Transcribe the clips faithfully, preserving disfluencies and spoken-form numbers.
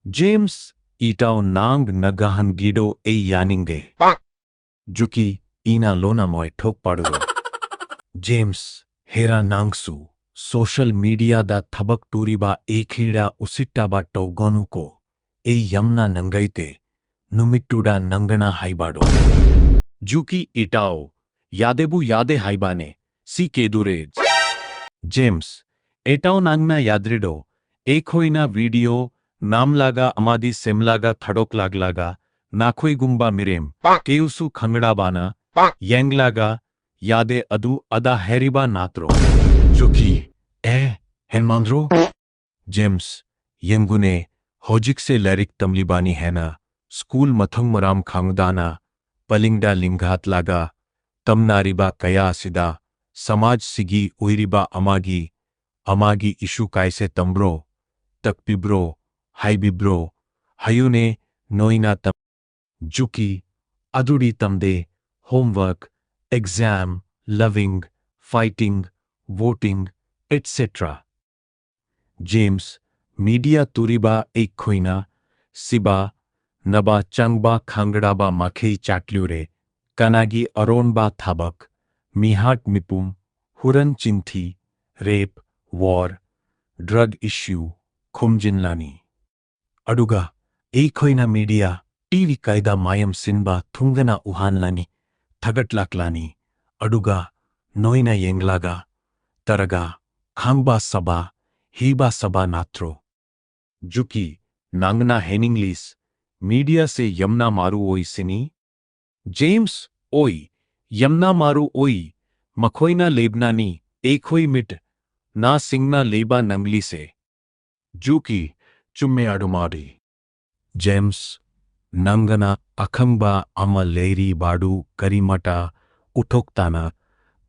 James, itau nang nagahan gido e yaninge. Juki, ina lona moi thok paduro. James, hera nangsu, social media da thabak turiba e khira usitta ba tau gonuko, e yamna nangaite, numituda nangana haibado. Juki itau, yadebu yade haibane, si kedure. James, etau nangna yadrido, ekhoina video, namlaga amadi semlaga thadok laglaga, nakhoi gumba mirem, keusu khangra bana, yenglaga, yade adu ada heriba natro. Juki, eh, henmandro? James, yengune, hojik se lerik tamlibani hena, school mathang maram khangdana, palingda linghat laga, tamnariba kaya sida, samaj sigi uiriba amagi, amagi issue kaise tambro, takpibro, haibibro, hayune, noina tam. Juki, aduri tamde, homework, exam, loving, fighting, voting, et cetera. James, media turiba ekhoina, siba, naba changba khangraba makhei chatlure, kanagi aronba thabak, mihat mipum, huran chinthi, rape, war, drug issue, khumjin lani. Aduga, ekhoina media, T V kaida mayam sinba thungana uhan lani, thagat lak lani, aduga, noina yenglaga, taraga, khangba saba, hiba saba natro. Juki, nangna heninglis, media se yamna maru oi sini? James, oi, yamna maru oi, makhoina lebnani, ekhoi mit, na singna leba nanglise. Juki, chumme adumadi. James, nangana akhangba ama leiri badu karimata, uthoktana,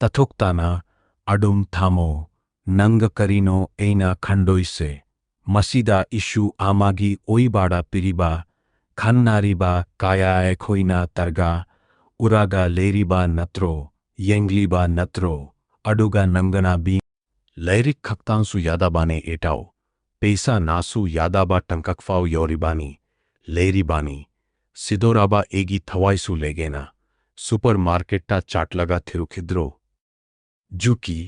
tathoktana, adum thamo, nanga karino eina khandoise. Masida issue amagi oibada piriba, khannariba kaya ekhoina targa, uraga leiriba natro, yengliba natro, aduga nangana bi. Lairik khaktangsu yadabane etau. ꯄꯩꯁꯥ ꯅꯥꯁꯨ ꯌꯥꯗꯕ ꯇꯪꯀꯛ ꯐꯥꯎ ꯌꯧꯔꯤꯕꯅꯤ, ꯂꯩꯔꯤꯕꯅꯤ꯫ ꯁꯤꯗꯣꯔꯕ ꯑꯩꯒꯤ ꯊꯋꯥꯏꯁꯨ ꯂꯩꯒꯦꯅ super ꯃꯥꯔꯀꯦꯠꯇ ꯆꯠꯂꯒ ꯊꯤꯔꯨꯈꯤꯗ꯭ꯔꯣ? ꯖꯨꯀꯤ,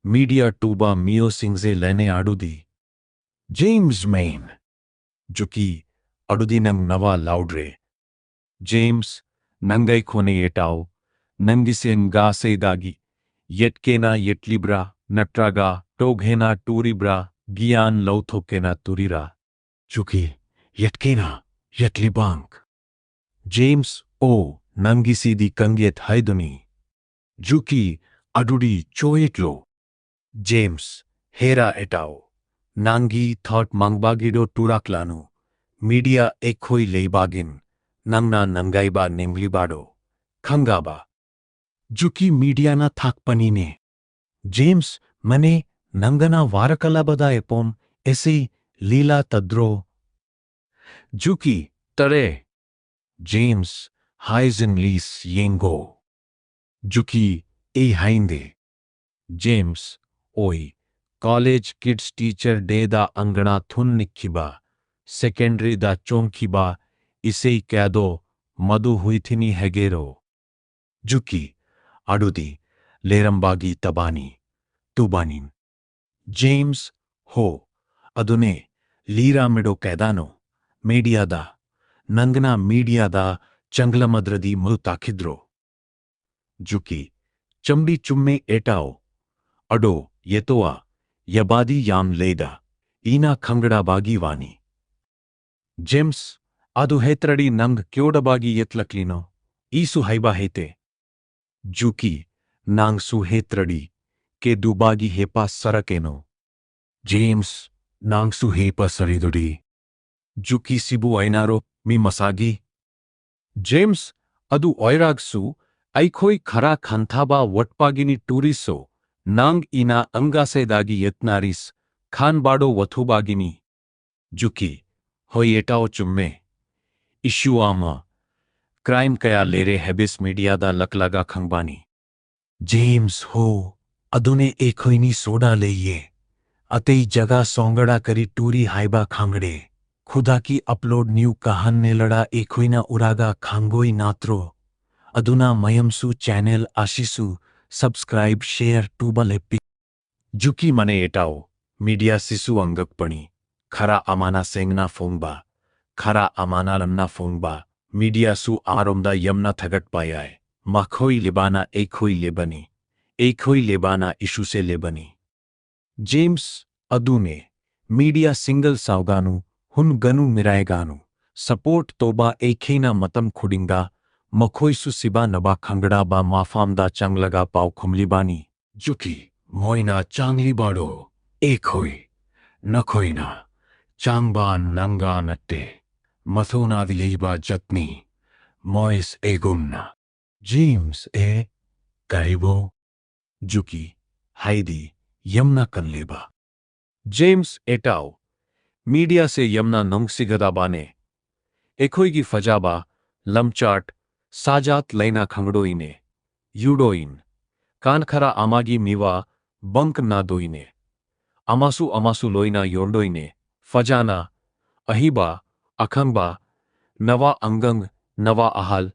media ꯇꯨꯕ ꯃꯤꯑꯣꯏꯁꯤꯡꯁꯦ ꯂꯩꯅꯦ ꯑꯗꯨꯗꯤ꯫ ꯖꯦꯝꯁ ꯃꯦꯟ꯫ ꯖꯨꯀꯤ, ꯑꯗꯨꯗꯤ ꯅꯪ ꯅꯋꯥ ꯂꯧꯗ꯭ꯔꯦ꯫ ꯖꯦꯝꯁ, ꯅꯪꯒꯩ ꯈꯣꯟꯅ ꯌꯦꯇꯥꯎ, ꯅꯪꯒꯤ ꯁꯦꯟ ꯒꯥꯁꯦꯗꯥꯒꯤ ꯌꯦꯠꯀꯦꯅ ꯌꯦꯠꯂꯤꯕ꯭ꯔꯥ, ꯅꯠꯇ꯭ꯔꯒ ꯇꯣꯒꯦꯅ ꯇꯨꯔꯤꯕ꯭ꯔꯥ, ꯒꯤꯌꯥꯟ ꯂꯧꯊꯣꯛꯀꯦꯅ ꯇꯨꯔꯤꯔꯥ? ꯖꯨꯀꯤ, ꯌꯦꯠꯀꯦꯅ ꯌꯦꯠꯂꯤꯕꯥꯡ꯫ ꯖꯦꯝꯁ, ꯑꯣ, ꯅꯪꯒꯤꯁꯤꯗꯤ ꯀꯪꯌꯦꯠ ꯍꯥꯏꯗꯨꯅꯤ꯫ ꯖꯨꯀꯤ, ꯑꯗꯨꯗꯤ ꯆꯣꯌꯦꯠꯂꯣ꯫ ꯖꯦꯝꯁ, ꯍꯦꯔꯥ ꯑꯦꯇꯥꯎ, ꯅꯪꯒꯤ ꯊꯥꯠ ꯃꯥꯡꯕꯒꯤꯗꯣ ꯇꯨꯔꯥꯛꯂꯥꯅꯨ, ꯃꯤꯗꯤꯌꯥ ꯑꯩꯈꯣꯏ ꯂꯩꯕꯥꯒꯤꯟ, ꯅꯪꯅ ꯅꯪꯒꯥꯏꯕ ꯅꯤꯡꯂꯤꯕꯥꯗꯣ, ꯈꯪꯒꯥꯕ꯫ ꯖꯨꯀꯤ, ꯃꯤꯗꯤꯌꯥꯅ ꯊꯥꯛꯄꯅꯤꯅꯦ꯫ ꯖꯦꯝꯁ, ꯃꯅꯦ, ꯅꯪꯒꯅ ꯋꯥꯔꯀꯂꯕꯗ ꯑꯦꯄꯣꯝ, ꯑꯦꯁꯤ, ꯂꯤꯂꯥ ꯇꯗ꯭ꯔꯣ? ꯖꯨꯀꯤ, ꯇꯔꯦ꯫ ꯖꯦꯝꯁ, ꯍꯥꯏꯖꯟ ꯂꯤꯁ ꯌꯦꯡꯒꯣ꯫ ꯖꯨꯀꯤ, ꯑꯩ ꯍꯥꯏꯟꯗꯦ꯫ ꯖꯦꯝꯁ, ꯑꯣꯏ, ꯀꯣꯂꯦꯖ ꯀꯤꯗꯁ ꯇꯤꯆꯔ ꯗꯦꯗ ꯑꯪꯒꯅ ꯊꯨꯟ ꯅꯤꯛꯈꯤꯕ, ꯁꯦꯀꯦꯟꯗꯔꯤꯗ ꯆꯣꯡꯈꯤꯕ, ꯏꯁꯩ ꯀꯌꯥꯗꯣ ꯃꯗꯨ ꯍꯨꯏꯊꯤꯅꯤ ꯍꯦꯒꯦꯔꯣ? ꯖꯨꯀꯤ, ꯑꯗꯨꯗꯤ ꯂꯩꯔꯝꯕꯒꯤ ꯇꯕꯥꯅꯤ, ꯇꯨꯕꯥꯅꯤ꯫ ꯖꯦꯝꯁ, ꯍꯣ, ꯑꯗꯨꯅꯦ, ꯂꯤꯔꯥꯃꯤꯗꯣ ꯀꯦꯗꯥꯅꯣ, ꯃꯤꯗꯤꯌꯥꯗ, ꯅꯪꯒꯅ ꯃꯤꯗꯤꯌꯥꯗ ꯆꯪꯂꯝꯃꯗ꯭ꯔꯗꯤ ꯃꯨ ꯇꯥꯈꯤꯗ꯭ꯔꯣ? ꯖꯨꯀꯤ, ꯆꯝꯗꯤ ꯆꯨꯝꯃꯦ ꯑꯦꯇꯥꯎ꯫ ꯑꯗꯣ, ꯌꯦꯇꯣꯋꯥ, ꯌꯥꯕꯥꯗꯤ ꯌꯥꯝ ꯂꯩꯗ, ꯏꯅꯥ ꯈꯪꯒꯗꯕꯒꯤ ꯋꯥꯅꯤ꯫ ꯖꯦꯝꯁ, ꯑꯗꯨ ꯍꯦꯇ꯭ꯔꯗꯤ ꯅꯪ ꯀ꯭ꯌꯣꯗꯕꯒꯤ ꯌꯦꯠꯂꯛꯂꯤꯅꯣ? ꯏꯁꯨ ꯍꯩꯕ ꯍꯩꯇꯦ꯫ ꯖꯨꯀꯤ, ꯅꯪꯁꯨ ꯍꯦꯇ꯭ꯔꯗꯤ, ꯀꯦꯗꯨꯕꯒꯤ ꯍꯦꯄꯥ ꯁꯔꯛꯀꯦꯅꯣ? ꯖꯦꯝꯁ, ꯅꯪꯁꯨ ꯍꯦꯄꯥ ꯁꯔꯤꯗꯨꯗꯤ꯫ ꯖꯨꯀꯤ, ꯁꯤꯕꯨ ꯑꯩꯅꯔꯣ, ꯃꯤ ꯃꯁꯥꯒꯤ? ꯖꯦꯝꯁ, ꯑꯗꯨ ꯑꯣꯏꯔꯛꯁꯨ, ꯑꯩꯈꯣꯏ ꯈꯔ ꯈꯟꯊꯕ ꯋꯥꯠꯄꯒꯤꯅꯤ ꯇꯨꯔꯤꯁꯣ, ꯅꯪ ꯏꯅꯥ ꯑꯪꯒꯥꯁꯦꯗꯒꯤ ꯌꯦꯠꯅꯔꯤꯁ, ꯈꯟꯕꯥꯗꯣ ꯋꯥꯊꯨꯕꯒꯤꯅꯤ꯫ ꯖꯨꯀꯤ, ꯍꯣꯏ ꯑꯦꯇꯥꯎ ꯆꯨꯝꯃꯦ꯫ ꯏꯁꯨ ꯑꯃ, ꯀ꯭ꯔꯥꯏꯝ ꯀꯌꯥ ꯂꯩꯔꯦ ꯍꯦꯕꯤꯁ ꯃꯤꯗꯤꯌꯥꯗ ꯂꯛꯂꯒ ꯈꯪꯕꯥꯅꯤ꯫ ꯖꯦꯝꯁ, ꯍꯣ, ꯑꯗꯨꯅꯦ ꯑꯩꯈꯣꯏꯅꯤ ꯁꯣꯗꯥ ꯂꯩꯌꯦ꯫ ꯑꯇꯩ ꯖꯒꯥ ꯁꯣꯡꯒꯔꯥ ꯀꯔꯤ ꯇꯨꯔꯤ ꯍꯥꯏꯕ ꯈꯪꯒ꯭ꯔꯦ꯫ ꯈꯨꯗꯥꯀꯤ ꯑꯞꯂꯣꯗ ꯅ꯭ꯌꯨ ꯀꯍꯟ ꯅꯦꯂꯔꯥ ꯑꯩꯈꯣꯏꯅ ꯎꯔꯥꯒ ꯈꯪꯒꯣꯏ ꯅꯠꯇ꯭ꯔꯣ? ꯑꯗꯨꯅ ꯃꯌꯥꯝꯁꯨ ꯆꯦꯅꯦꯜ ꯑꯁꯤꯁꯨ ꯁꯕꯁꯀ꯭ꯔꯥꯏꯕ ꯁꯦꯌꯔ ꯇꯨꯕ ꯂꯦꯞꯄꯤ꯫ ꯖꯨꯀꯤ ꯃꯅꯦ ꯑꯦꯇꯥꯎ, ꯃꯤꯗꯤꯌꯥ ꯁꯤꯁꯨ ꯑꯪꯒꯛꯄꯅꯤ꯫ ꯈꯔ ꯑꯃꯅ ꯁꯦꯡꯅ ꯐꯣꯡꯕ, ꯈꯔ ꯑꯃꯅ ꯂꯝꯅ ꯐꯣꯡꯕ, ꯃꯤꯗꯤꯌꯥꯁꯨ ꯑꯥꯔꯣꯝꯗ ꯌꯥꯝꯅ ꯊꯥꯒꯠꯄ ꯌꯥꯏ꯫ ꯃꯈꯣꯏ ꯂꯦꯕꯥꯅ ꯑꯩꯈꯣꯏ ꯂꯦꯕꯅꯤ, ꯑꯩꯈꯣꯏ ꯂꯦꯕꯥꯅ ꯏꯁꯨꯁꯦ ꯂꯦꯕꯅꯤ꯫ ꯖꯦꯝꯁ, ꯑꯗꯨꯅꯦ, ꯃꯤꯗꯤꯌꯥ ꯁꯤꯡꯒꯜ ꯁꯥꯎꯒꯥꯅꯨ, ꯍꯨꯟꯒꯅꯨ ꯃꯤꯔꯥꯏꯒꯥꯅꯨ, ꯁꯄꯣꯔꯠ ꯇꯧꯕ ꯑꯩꯈꯩꯅ ꯃꯇꯝ ꯈꯨꯗꯤꯡꯗ ꯃꯈꯣꯏꯁꯨ ꯁꯤꯕꯥꯅꯕ ꯈꯪꯒꯗꯕ ꯃꯐꯝꯗ ꯆꯪꯂꯒ ꯄꯥꯎ ꯈꯨꯝꯂꯤꯕꯅꯤ꯫ ꯖꯨꯀꯤ, ꯃꯣꯏꯅ ꯆꯪꯂꯤꯕꯗꯣ ꯑꯩꯈꯣꯏ, ꯅꯈꯣꯏꯅ ꯆꯪꯕ ꯅꯪꯒ ꯅꯠꯇꯦ, ꯃꯊꯣꯅꯥꯗꯤ ꯂꯩꯕ ꯖꯠꯅꯤ, ꯃꯣꯏꯁ ꯑꯩꯒꯨꯝꯅ꯫ ꯖꯦꯝꯁ ꯑꯦ, ꯀꯔꯤꯕꯣ? ꯖꯨꯀꯤ, ꯍꯥꯏꯗꯤ, ꯌꯥꯝꯅ ꯀꯜꯂꯦꯕ꯫ ꯖꯦꯝꯁ ꯑꯦꯇꯥꯎ, ꯃꯤꯗꯤꯌꯥꯁꯦ ꯌꯥꯝꯅ ꯅꯨꯡꯁꯤꯒꯗꯕꯅꯦ꯫ ꯑꯩꯈꯣꯏꯒꯤ ꯐꯖꯕ, ꯂꯝꯆꯠ, ꯁꯥꯖꯠ ꯂꯩꯅ ꯈꯪꯗꯣꯏꯅꯦ, ꯌꯨꯗꯣꯏꯟ꯫ ꯀꯥꯟ ꯈꯔ ꯑꯃꯒꯤ ꯃꯤꯋꯥ ꯕꯪꯀꯅꯗꯣꯏꯅꯦ꯫ ꯑꯃꯁꯨ ꯑꯃꯁꯨ ꯂꯣꯏꯅ ꯌꯣꯟꯗꯣꯏꯅꯦ꯫ ꯐꯖꯅ, ꯑꯍꯤꯕ, ꯑꯈꯪꯕ, ꯅꯋꯥ ꯑꯉꯥꯡ, ꯅꯋꯥ ꯑꯍꯜ,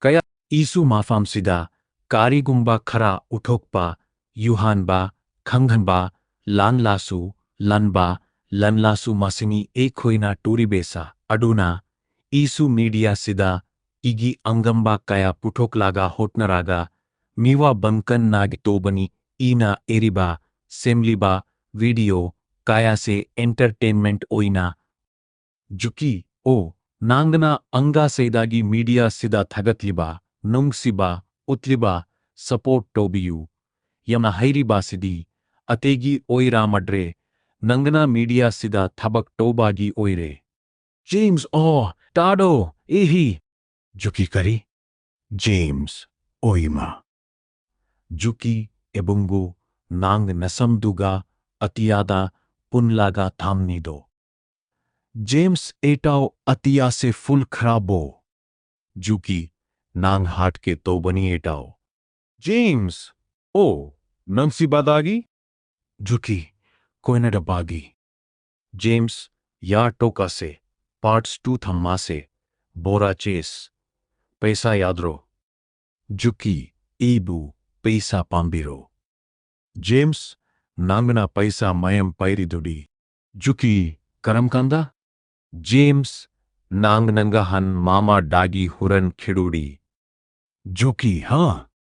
ꯀꯌꯥ ꯏꯁꯨ ꯃꯐꯝꯁꯤꯗ ꯀꯔꯤꯒꯨꯝꯕ ꯈꯔ ꯎꯠꯊꯣꯛꯄ, ꯌꯨꯍꯟꯕ, ꯈꯪꯍꯟꯕ, ꯂꯥꯟꯂꯁꯨ, ꯂꯥꯟꯕ, ꯂꯥꯟꯂꯁꯨ ꯃꯁꯤꯅꯤ ꯑꯩꯈꯣꯏꯅ ꯇꯨꯔꯤꯕꯦꯁ꯫ ꯑꯗꯨꯅ, ꯏꯁꯨ ꯃꯤꯗꯤꯌꯥꯁꯤꯗ ꯏꯒꯤ ꯑꯉꯝꯕ ꯀꯌꯥ ꯄꯨꯊꯣꯛꯂꯒ ꯍꯣꯠꯅꯔꯒ, ꯃꯤꯋꯥ ꯕꯪꯀꯟꯅꯒꯤ ꯇꯧꯕꯅꯤ꯫ ꯏꯅ ꯑꯦꯔꯤꯕ, ꯁꯦꯝꯂꯤꯕ, ꯚꯤꯗꯤꯑꯣ ꯀꯌꯥꯁꯦ ꯑꯦꯟꯇꯔꯇꯦꯟꯃꯦꯟꯠ ꯑꯣꯏꯅ꯫ ꯖꯨꯀꯤ, ꯑꯣ, ꯅꯪꯅ ꯑꯉꯥꯡꯁꯤꯗꯒꯤ ꯃꯤꯗꯤꯌꯥꯁꯤꯗ ꯊꯥꯒꯠꯂꯤꯕ, ꯅꯨꯡꯁꯤꯕ ꯎꯠꯂꯤꯕ, ꯁꯄꯣꯔꯠ ꯇꯧꯕꯤꯌꯨ꯫ ꯌꯥꯝꯅ ꯍꯩꯔꯤꯕꯁꯤꯗꯤ ꯑꯇꯩꯒꯤ ꯑꯣꯏꯔꯝꯃꯗ꯭ꯔꯦ, ꯅꯪꯅ ꯃꯤꯗꯤꯌꯥꯁꯤꯗ ꯊꯕꯛ ꯇꯧꯕꯒꯤ ꯑꯣꯏꯔꯦ꯫ ꯖꯦꯝꯁ, ꯑꯣ, ꯇꯥꯗꯣ, ꯑꯦꯍꯤ꯫ ꯖꯨꯀꯤ, ꯀꯔꯤ? ꯖꯦꯝꯁ, ꯑꯣꯏꯃ꯫ ꯖꯨꯀꯤ, ꯏꯕꯨꯡꯒꯨ, ꯅꯪ ꯅꯁꯝꯗꯨꯒ ꯑꯇꯤꯌꯥꯗ ꯄꯨꯟꯂꯒ ꯊꯝꯅꯤꯗꯣ꯫ ꯖꯦꯝꯁ, ꯑꯦꯇꯥꯎ, ꯑꯇꯤꯌꯥꯁꯦ ꯐꯨꯜꯈ꯭ꯔꯕꯣ? ꯖꯨꯀꯤ, ꯅꯪ ꯍꯥꯠꯀꯦ ꯇꯧꯕꯅꯤ ꯑꯦꯇꯥꯎ꯫ ꯖꯦꯝꯁ, ꯑꯣ, ꯅꯪꯁꯤꯕꯗꯥꯒꯤ? ꯖꯨꯀꯤ, ꯀꯣꯏꯅꯗꯕꯒꯤ꯫ ꯖꯦꯝꯁ, ꯌꯥ ꯇꯣꯛꯀꯁꯦ, ꯄꯥꯔꯠꯁ ꯇꯨ ꯊꯝꯃꯁꯦ, ꯕꯣꯔꯥ ꯆꯦꯁ꯫ ꯄꯩꯁꯥ ꯌꯥꯗ꯭ꯔꯣ? ꯖꯨꯀꯤ, ꯑꯩꯕꯨ ꯄꯩꯁꯥ ꯄꯥꯝꯕꯤꯔꯣ? ꯖꯦꯝꯁ, ꯅꯪꯅ ꯄꯩꯁꯥ ꯃꯌꯥꯝ ꯄꯥꯏꯔꯤꯗꯨꯗꯤ꯫ ꯖꯨꯀꯤ, ꯀꯔꯝ ꯀꯥꯟꯗ? ꯖꯦꯝꯁ, ꯅꯪ ꯅꯪꯒꯍꯟ ꯃꯃꯥꯗꯒꯤ ꯍꯨꯔꯟꯈꯤꯗꯨꯗꯤ꯫ ꯖꯨꯀꯤ, ꯍꯥ?